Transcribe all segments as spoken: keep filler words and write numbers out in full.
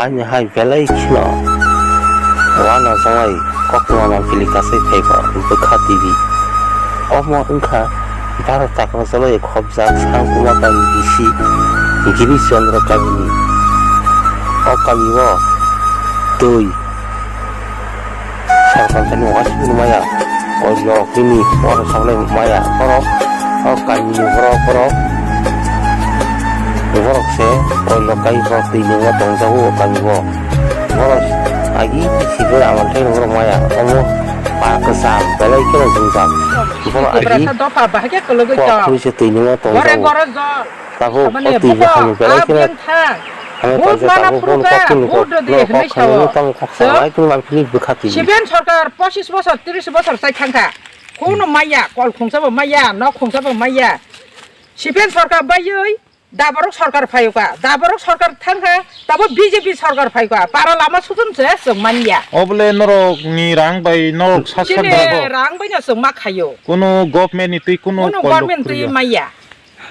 Ani hai belai kheno uanajaknai koktwma mangpili kasai phaiba bwkha twi. Omo wngkha Bharat takno cholwi khobjak Sangkuma kami bisi Girish Chandra kamini. O kamio twi Sarpanchani wasipini maya, koilok nini oro sablai maya, borok o kamini borok, borok, borok se koilok kai borok twi nungma tongjago o kamio. Borok agi sibui amal khe borok maya, omo pa kwcham belai kheno jwngjal. Borok agi Tiprasa dopha bahai khe kwlwgwi kok tong. Khuri se twi nungma Borok tongjago. Oro jol. Tabuk Tamani o twi buko buphangni belai a kheno biyang thang. Ano Vote kaisa mana tabuk phuru phone kha, kok phone vote kok rwdi no hwnwi kok sao. Khani tamo kok sao, ai tong mangpili bwkha twi. Siben sarkar pochis bosor, tris bosor chai thangkha. Kuno maya, kol khungsa bo maya, nok khungsa bo maya. Siben sarkar baiwi daborok sarkar phayoka, daborok sarkar thangkha, tabo B J P sarkar phayoka. Para lama sujun se chwng manya. Obole norok ni rang bai norok sat sat Chini dago. Rang bai no chwng ma khayo. Kuno government ni twi kuno Kuno kol government twi rok. Maya.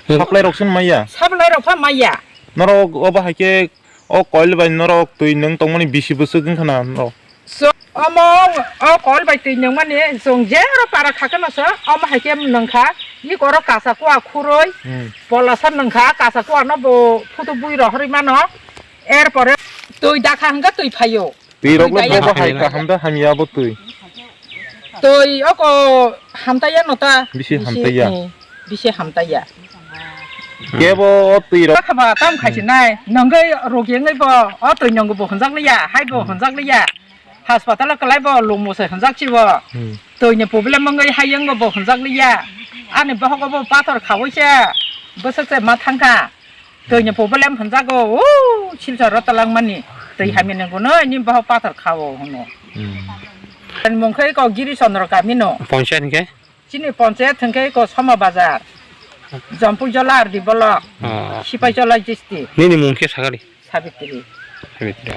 Supply rok sin maya. Supply rok pha maya. Norok obo hai khe o coil bai norok twi nwng tongmani bisi bwswk wngkha na norok? So, omo o coil bai twi nwngmani chwng je oro para kha kheno se omo hai khe nwngkha. Iko oro kasa kua khurui, hmm, polasa nwngkha, kasa kua no bo phutu bui rohorwi mano. Erpore twi dakha hwnkha twi phaio. Twi rok le Daya. Bo hai kaham da hamya bo twi. Twi oko hamtaya no ta. Bisi hamtaya. Eh, bisi hamtaya. Kebo o twi rok. Khaba tam khaisi nai. Nangoi rogi ngai bo o twi nangoi bo hwnjak liya, hai bo hwnjak liya. Hospital o kalai bo lumo se hwnjak si bo. Hmm. Twi ni problem ngai hai yang bo hwnjak liya. Ani bohok bo pathor khawoi se. Bwswk se ma thangkha. Twi ni problem hwnjago, o Silchar o talangmani. Twi hamya ni gwnwi ni bohok pathor khao hwno. Hmm. Ani mung khe ko Giri Chandra kami no. Panchayat hwnkhe? Chini panchayat hwnkhe ko Soma Bazar, Jampui Jola R D block, oh, Sipai Jola district. Nini mung khe sakali? Sabitri. Sabitri.